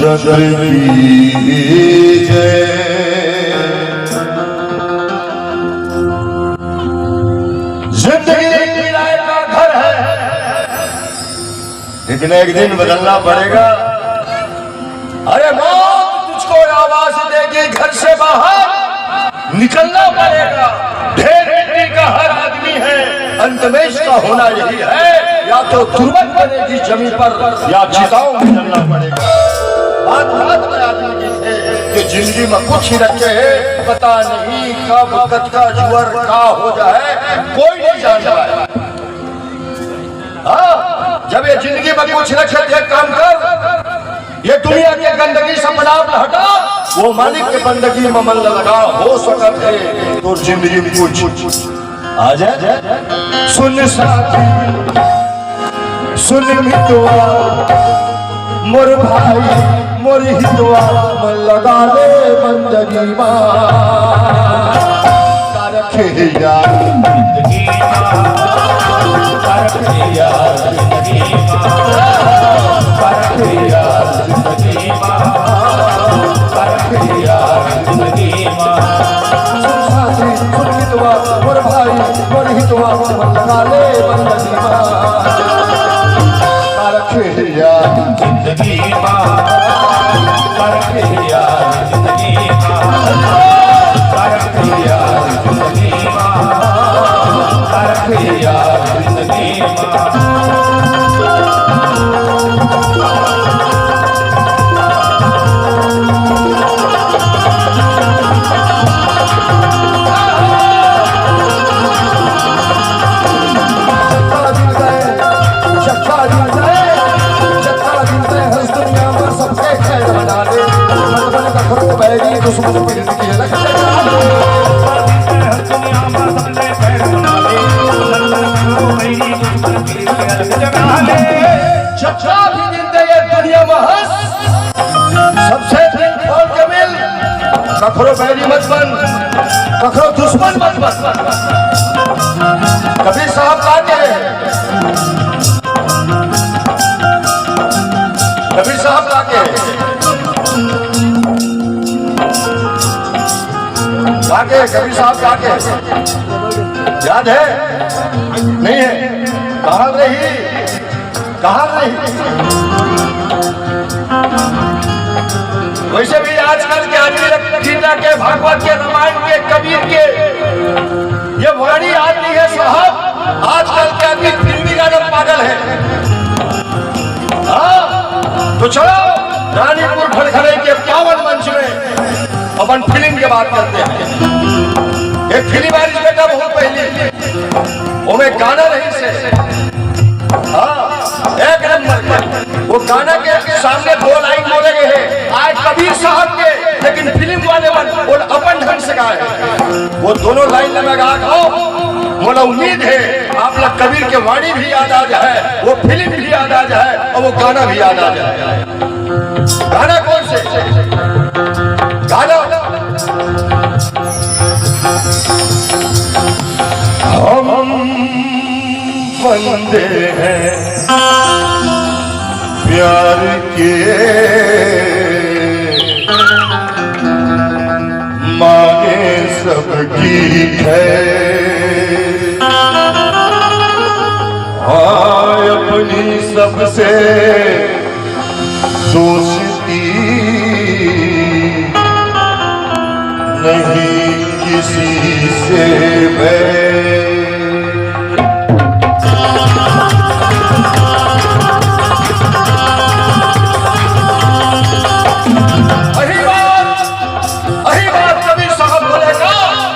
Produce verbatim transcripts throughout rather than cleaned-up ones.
की जय। जिंदगी एक किराए का घर है, लेकिन एक दिन बदलना पड़ेगा। अरे मौत तुझको आवाज देगी, घर से बाहर निकलना पड़ेगा। ढेर मिट्टी का हर आदमी है, अंत में इसका होना यही है, या तो तुरबत बनेगी जमीन पर, या चिताओं में जलना पड़ेगा। बात बात में आदमी की है कि जिंदगी में कुछ ही रखे है, पता नहीं कब कतका जुअर का हो जाए, कोई नहीं जानता है। हाँ, जब ये जिंदगी में कुछ रखे थे, काम कर, ये दुनिया के गंदगी से अपना आप हटा, वो मालिक के बंदगी में मन लगा, हो सकत है तो जिंदगी में कुछ आ जाए। सुन साथी, सुन मितवा, मोर भाई, मोर हितवा, मन लगा ले बंदगी मा। का रखे हे यार जिंदगी मा, का रखे हे यार जिंदगी मा, का रखे हे यार जिंदगी मा, का रखे हे यार जिंदगी मा। सुन साथी, सुन मितवा, मोर भाई, मोर हितवा, मन लगा ले बंदगी मा। का रखे हे यार जिंदगी मा, का रखे हे यार जिंदगी मा, का रखे हे यार जिंदगी मा, का रखे हे यार जिंदगी मा। जत्था दिन तय, जत्था दिन तय, जत्था दिन तय, हर दुनिया में सबके खैर बना ले। दुश्मन का खरों बैरी, दुश्मन पीर की अलग जगह। हर दुनिया में सबके खैर बना ले। दुश्मन का खरों बैरी, दुश्मन पीर की अलग जगह ले। जत्था भी दिन तय, ये दुनिया में हंस सबसे दिल खोल के मिल, कखरो बैरी मत बन, कखरो दुश्मन मत बन। कबीर साहब का के, कबीर साहब का के, का के, कबीर साहब का के, याद है? नहीं है? कहाँ रही? कहा नहीं। वैसे भी आजकल के आदमी लोग गीता के, भागवत के, रामायण के, कबीर के ये वाणी याद नहीं है साहब। आजकल के आदमी फिल्मी गाना पागल है। हाँ, तो चलो रानीपुर खड़खड़े के पावन मंच में अपन फिल्म के बात करते हैं। एक फिल्म आई बेटा बहुत पहली, ओमे गाना रहिस हे। हाँ, एक नंबर के। वो गाना के सामने दो लाइन बोले गए हैं, आय कबीर साहब के, लेकिन फिल्म वाले मन वो अपन ढंग से गाए हैं। वो दोनों लाइन ला मैं गा के हँव, मोला उम्मीद है आप लोग कबीर के वाणी भी याद आ जाए, वो फिल्म भी याद आ जाए और वो गाना भी याद आ जाए। गाना कौन से? गाना। हम बंदे हैं प्यार के, मांगे सबकी खैर। हाँ, अपनी सबसे दोस्ती नहीं किसी से बैर। अही बात, अही बात कबीर साहब बोले का,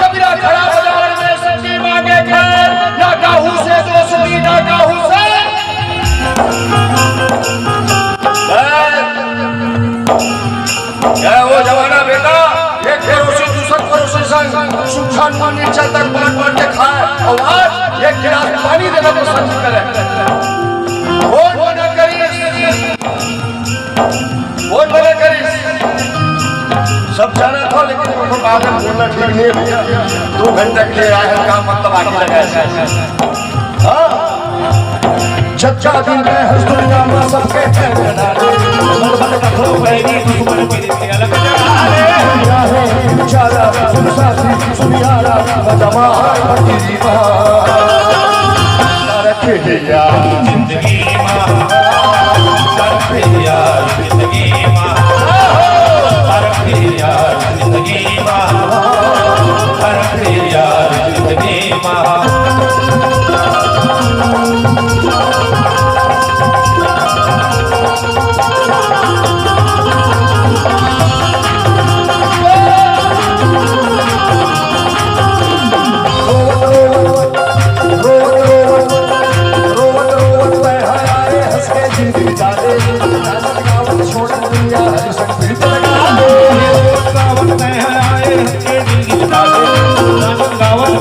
कबीरा खड़ा बाजार में सच्ची मांगे खैर, ना काहू से दोस्ती, ना काहू से। ए, वो जमाना बेटा, एक पड़ोसी दूसर पड़ोसी संग सुखा नून मिर्चा तक बांट बांट के खाए, और आज एक गिलास पानी देना पसंद नहीं करे। कौन मना करी? कौन मना करी? सब जाना था, लेकिन उनको बाद में बोलना ठीक नहीं है भैया। दो घंटा के लिए आए हैं, काम मतलब आगे लगा है। हाँ? जच्चा दिन में हर दुनिया में सबके खैर बना दे। बड़ बड़ रखो पैरी दुश्मन के अलग जगह रे। दुनिया है बेचारा, सुन साथी, सुन यारा, मजा मार फकीरी मार। रखे यार जिंदगी मार, रखे यार जिंदगी मार, रखे यार जिंदगी मार, रखे यार जिंदगी मार।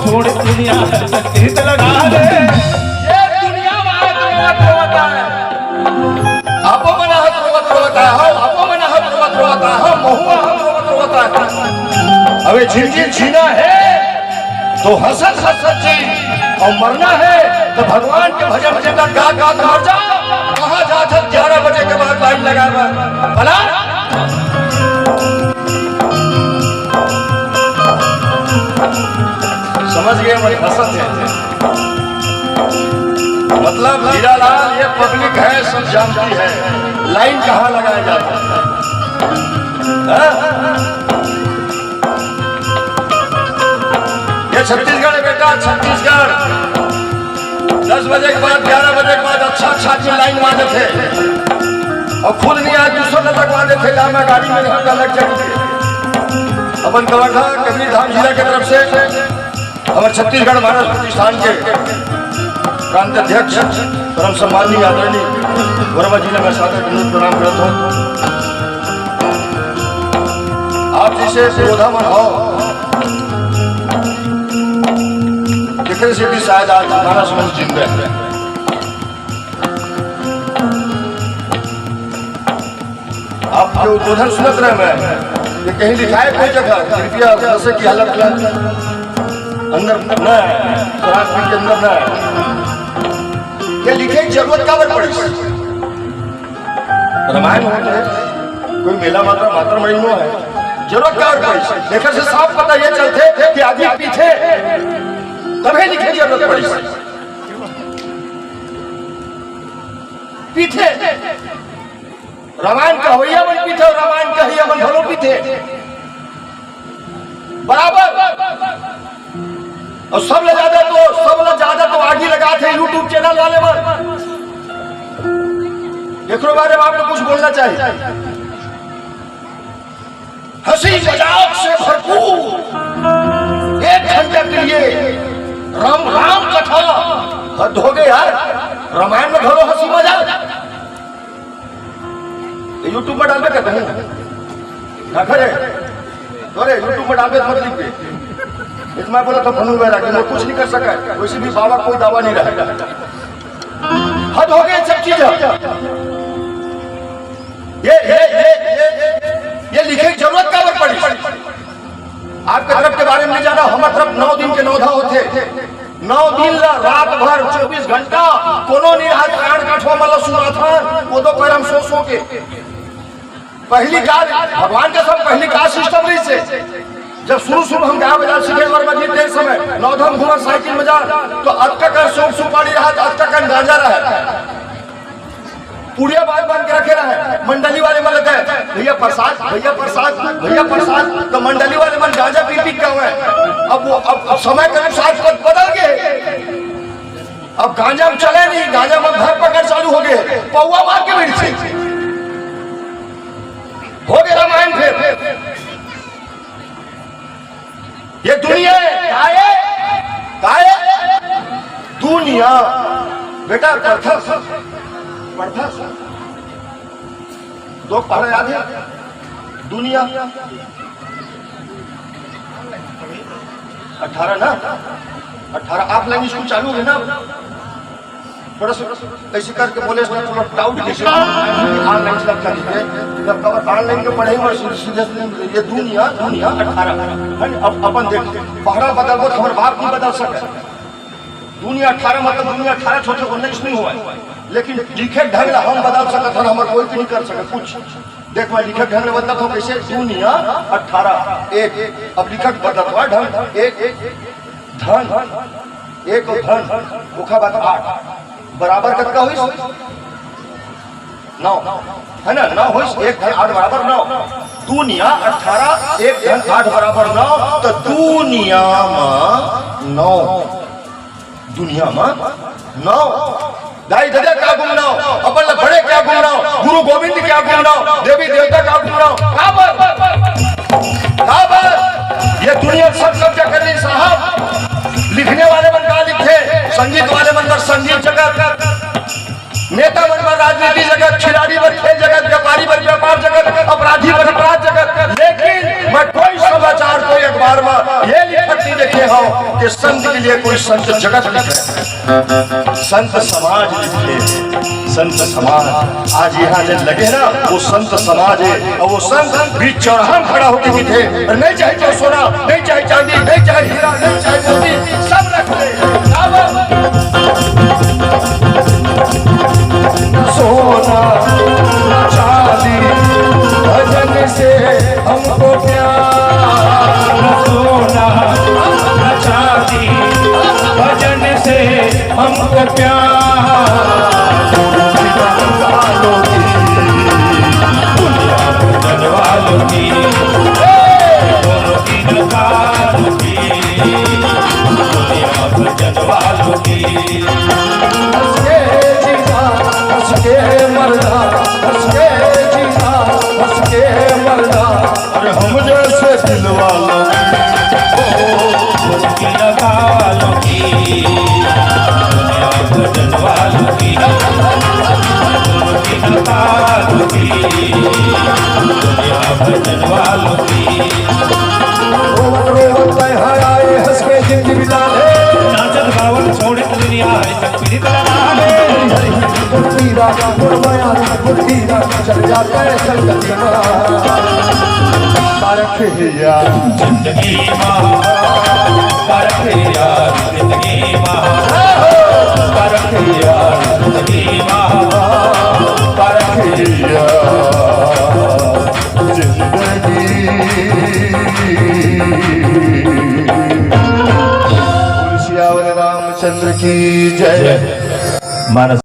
छोड़ दुनिया हर संगीत लगा दे। ये दुनिया में आज रोवत रोवत है। आपो मन आहत रोवत रोवत आए हो, आपो मन आहत रोवत रोवत आए हो, महू आहत रोवत रोवत आए हो। अबे जिंदगी जीना है तो हंसत हंसत जी, और मरना है तो भगवान के भजन कीर्तन गा गा के मर जा। कहाँ जात हस ग्यारह बजे के बाद लाइन लगा बा? भला समझ गए, मैं हंसत है। मतलब हीरालाल, ये पब्लिक है, सब जानती है लाइन कहाँ लगाया जाता है। हाँ? ये छत्तीसगढ़ है बेटा, छत्तीसगढ़। दस बजे के बाद, ग्यारह बजे के बाद अच्छा अच्छा आदमी लाइन मांगत है, और खुद नहीं आज दूसरों तक मांगत है। मैं गाड़ी में निकलता लग जाएंगे। अपन कवर्धा कबीर धाम जिला के तरफ से हमारे छत्तीसगढ़ महाराज प्रतिष्ठान के प्रांत अध्यक्ष परम सम्माननीय आदरणीय वर्मा जी ला मैं सादर विनम्र प्रणाम करत हूँ। आप जैसे योद्धा मन हो, जेकरे से भी शायद आज मानस मन जिंदा है। आप जो उद्बोधन सुनत रहे मैं, ये कहीं लिखा है कोई जगह, कृपया नशे की हालत में अंदर न आए, शराब पी के अंदर न आए। ये लिखे की जरूरत काबर पड़ी? रामायण होत है, कोई मेला मात्रा मात्रा महिनो है, जरूरत काबर पड़ी? लेखक से साफ पता ये चलते कि आदमी पीथे, तभी लिखे की जरूरत पड़ी। पीथे। रामायण कहवैया मन पीथे और रामायण कहैया मन घलो पीथे। बराबर। और सब ले ज्यादा तो, सब ले ज्यादा तो आगी लगाथे YouTube चैनल वाले मन। एकरो बारे में आप लोग कुछ बोलना चाहिए। हंसी मजाक से भरपूर एक घंटा के लिए राम, राम कथा। हद हो गई यार, रामायण में घलो हंसी मजाक। YouTube में डालबे करते हैं। रखा रे। अरे YouTube में डालबे मत लिख दे। इतना बोला था फनू बैरागी, मैं कुछ नहीं कर सका। वैसे भी बाबा कोई दावा नहीं रहा। हद हो गई सब चीज। ये, ये, ये, ये, ये, ये लिखे की जरूरत काबर पड़ी? आपके तरफ के बारे में नहीं जाना, हमारे तरफ नौ दिन के नौधा होते। नौ दिन ला रात भर चौबीस घंटा कोनो नहीं रहा, कान कठवा मतलब सुना था, वो तो पैर हम सो सो के। पहली का भगवान का सब पहली का सिस्टम रही से। जब शुरू शुरू हम गाय बजा सीखे वर्मा जी तेरे समय नौधा में घुमा साइकिल में जा, तो अतका कर सोप सुपारी रहा, अतका कर गांजा रहा। पुड़िया बांध बांध के रखे रहे, मंडली वाले मन कहते, "भैया प्रसाद, भैया प्रसाद, भैया प्रसाद।" तो मंडली वाले मन गांजा पी पी के हुए। अब वो, अब, अब समय के अनुसार पद बदल गए। अब गांजा में चले नहीं, गांजा में धर पकड़ चालू हो गए, पौवा मार के बैठ से हो गया रामायण फिर। ये दुनिया है, काय है? काय है? दुनिया। बेटा, पढ़थस, पढ़थस। दो पहाड़ा याद है? दुनिया। अठारह ना? अठारह ऑफलाइन स्कूल चालू है ना? थोड़ा सा ऐसे करके बोले, इसमें थोड़ा डाउट कैसे ऑनलाइन से लगता नहीं है। जब कवर ऑनलाइन के पढ़ाई में सीधे, सीधे ये दुनिया, दुनिया अठारह है ना? अब अपन देख, पहाड़ा बदल, वो हमारे बाप नहीं बदल सकता। दुनिया अठारह मतलब दुनिया अठारह छोटे उन्नीस नहीं हुआ है। लेकिन लिखे ढंग ला हम बदल सकत हन, हमर कोई भी नहीं कर सकत कुछ। देख, मैं लिखे ढंग ले बदलत हूँ, कैसे? दू निया अठारह, एक। अब लिखत बदलत हुआ ढंग, एक, एक, धन, एक और धन, ओखर बाद आठ, बराबर कतका होइस? नौ, है ना? नौ होइस, एक धन आठ बराबर नौ। दू निया अठारह, एक धन आठ बराबर नौ, तो दू निया मा नौ। दुनिया मा नौ। दाई ददा के आगू मा नौ, अपन ले बड़े के आगू मा नौ, गुरु गोविंद के आगू मा नौ, देवी देवता के आगू मा नौ। काबर? काबर? ये दुनिया सब कब्जा कर ली साहब। लिखने वाले मन का लिखे, संगीत वाले मन बर संगीत जगत, नेता मन बर राजनीति जगत, खिलाड़ी बर खेल जगत, व्यापारी बर व्यापार जगत, अपराधी बर अपराध जगत। लेकिन मैं कोई समाचार, कोई अखबार में ये लिखत नहीं देखे हूँ कि संत के लिए कोई संत जगत लिखे, संत समाज लिखे, संत समाज। आज यहाँ जब लगे ना, वो संत समाज है, और वो संत बीच चौराहा में खड़ा होके भी थे, और नहीं चाहे तो सोना, नहीं चाहे चांदी, नहीं चाहे हीरा, नहीं चाहे मोती, सब रख ले। सोना चांदी भजन से हमको प्यार, सोना चांदी भजन से हमको प्यार। भजन वालों की, भजन वालों की, दोनों की नगारों की, भजन वालों की। हंस के जीना, हंस के मरना, हंस के जीना, हंस के मरना। अरे हम जैसे दिल वालों की, ओ, उनकी नगारों की, दुनिया भजन वालों की, उनकी नगारों की, दुनिया भजन वालों की। रोवत रोवत तैं हा आए, हंस के जिंदगी बिता ले। नाचत गावत छोड़त दुनिया है, सब पीड़ित लगा ले। हरि हरि गुण पीरा, गुण माया गुण पीरा, चल जाता है संगति में। परख हिया जिंदगी मा, परख हिया जिंदगी मा, परख हिया जिंदगी मा, परख हिया जिंदगी। बोल सियावर रामचंद्र की जय। मानस